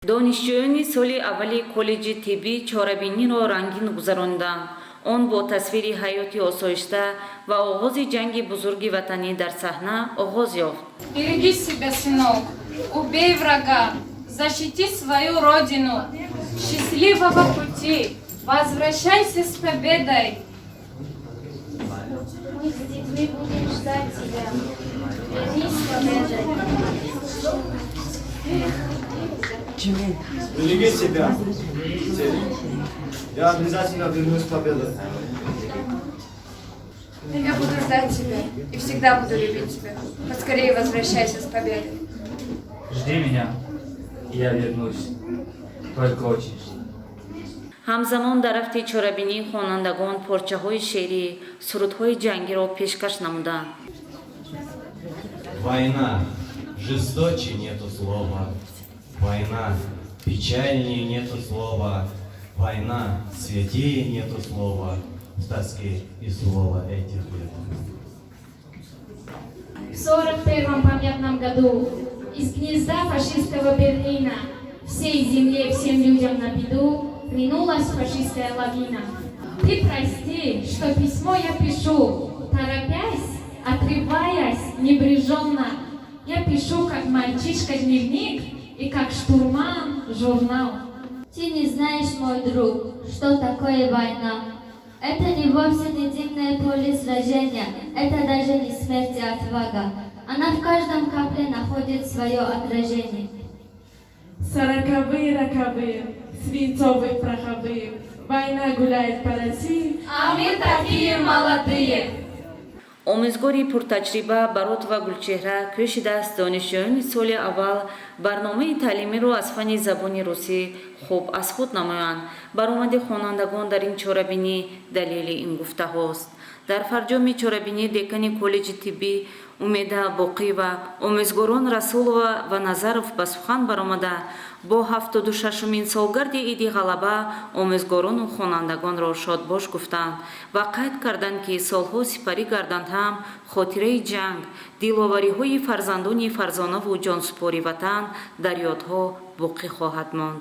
Донишҷӯёни соли аввали коллеҷи тиббӣ чорабиниро рангин гузаронданд. Он бо тасвири ҳаёти осоишта ва оғози Ҷанги Бузурги Ватанӣ дар саҳна оғоз ёфт. Береги себя, сынок, убей врага, защити свою родину. Счастливого пути, возвращайся с победой. Мы с детьми будем ждать тебя. Вернись с победой. Береги себя, Телик. Я обязательно вернусь с победой. Я буду ждать тебя и всегда буду любить тебя. Поскорее возвращайся с победой. Жди меня, я вернусь. Только очень жди. Ҳамзамон дар рафти чорабинӣ хонандагон порчаҳои шеърӣ, сурудҳои ҷангиро пешкаш намуданд. Война. Жесточе нету слова. Война. Печальнее нету слова. Война. Святее нету слова. В тоске и слова этих лет. В 41-м памятном году из гнезда фашистского Берлина всей земле, всем людям на беду ринулась фашистская лавина. Ты прости, что письмо я пишу, торопясь, отрываясь, небреженно. Я пишу, как мальчишка дневник и как штурман журнал. Ты не знаешь, мой друг, что такое война. Это не вовсе не дымное поле сражения, это даже не смерть и отвага. Она в каждом капле находит свое отражение. Сороковые роковые, свинцовые пороховые. Война гуляет по России, А мы такие молодые. Омӯзгори пуртаҷриба Баротова Гулчеҳра кӯшидааст, донишҷӯёни соли аввал барномаи таълимиро аз фанни забони русӣ хуб аз худ намоянд. Баромади хонандагон дар ин чорабинӣ далели ин гуфтаҳост. Дар фарҷоми чорабинӣ декани коллеҷи тиббӣ Умеда Боқиева, омӯзгорон Расулова ва Назаров ба сухан баромада, бо 76-умин солгарди Иди Ғалаба омӯзгорону хонандагонро шодбош гуфтанд ва қайд карданд, ки солҳо сипарӣ гарданд ҳам, хотираи ҷанг, диловариҳои фарзандони фарзонаву ҷонсупори ватан дар ёдҳо боқӣ хоҳад монд.